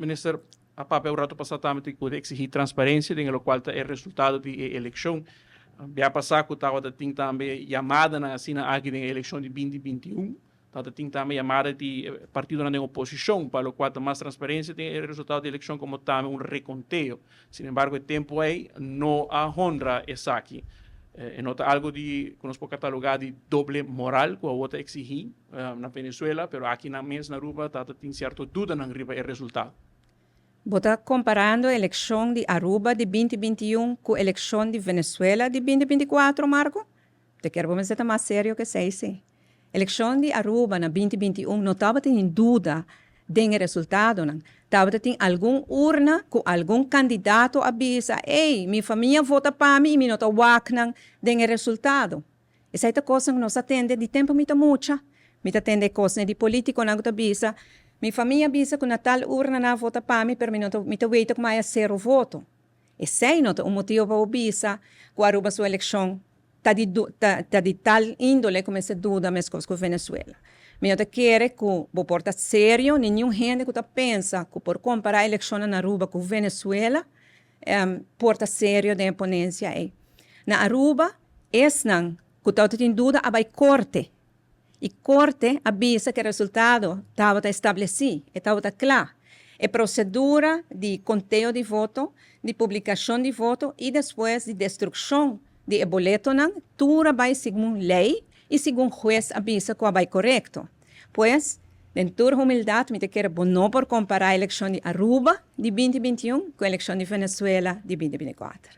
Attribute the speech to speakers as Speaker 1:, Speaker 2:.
Speaker 1: Minister a papia un rato pasá tambe di ku ta eksigí transparensia den e lokual ta e resultado di e elekshon. Bia pasá ku tabata tin tambe yamadanan asina aki den e elekshon di 2021. Tabata tin tambe yamada di partidonan den oposishon pa lokual ta mas transparensia den e resultado di elekshon komo tambe un rekonteo. Sin embargo e tempu ei no a honra esaki. E no ta algu di ku nos por katalogá di doble moral ku awor ta eksigí na Venezuela, pero aki nan mes na Aruba ta tin sierto dudanan riba e resultado.
Speaker 2: Bo ta komparando elekshon di Aruba di 2021 ku elekshon di Venezuela di 2024, Marco? Te kier bo mester ta mas serio ku esei, si. Elekshon di Aruba na 2021 no tabatin duda den e resultadonan. Tabata tin algun urna ku algun kandidato a bisa, Ey, mi famia vota pa mi i mi no ta wak nan den e resultado. Esei ta kosnan ku nos a tende di tempu mi ta mucha. Mi ta tende e kosnan di politikonan ku ta bisa, Mi famia bisa ku na tal urna nan a vota pa mi, pero mi no ta mi ta weita ku mi a sero voto. Esei no ta un motibu pa bo bisa ku Aruba su elekshon ta di ta ta di tal índole ku mester duda meskos ku Venezuela. Mi no ta kere ku bo por ta serio ni niun hende ku ta pensa ku por kompará elekshonnan na Aruba ku Venezuela por ta serio den e ponensia ei. Na Aruba esnan ku tabata tin duda a bai korte i korte a bisa ku e resultado tabata establesí, e tabata kla. E prosedura di konteo di voto, di publikashon di voto i despues di destrukshon di e boletonan tur a bai segun lei i segun hues a bisa ku a bai korekto. Pues, den tur humildat mi ta kere bo no por kompará elekshon di Aruba di 2021 ku elekshon di Venezuela di 2024.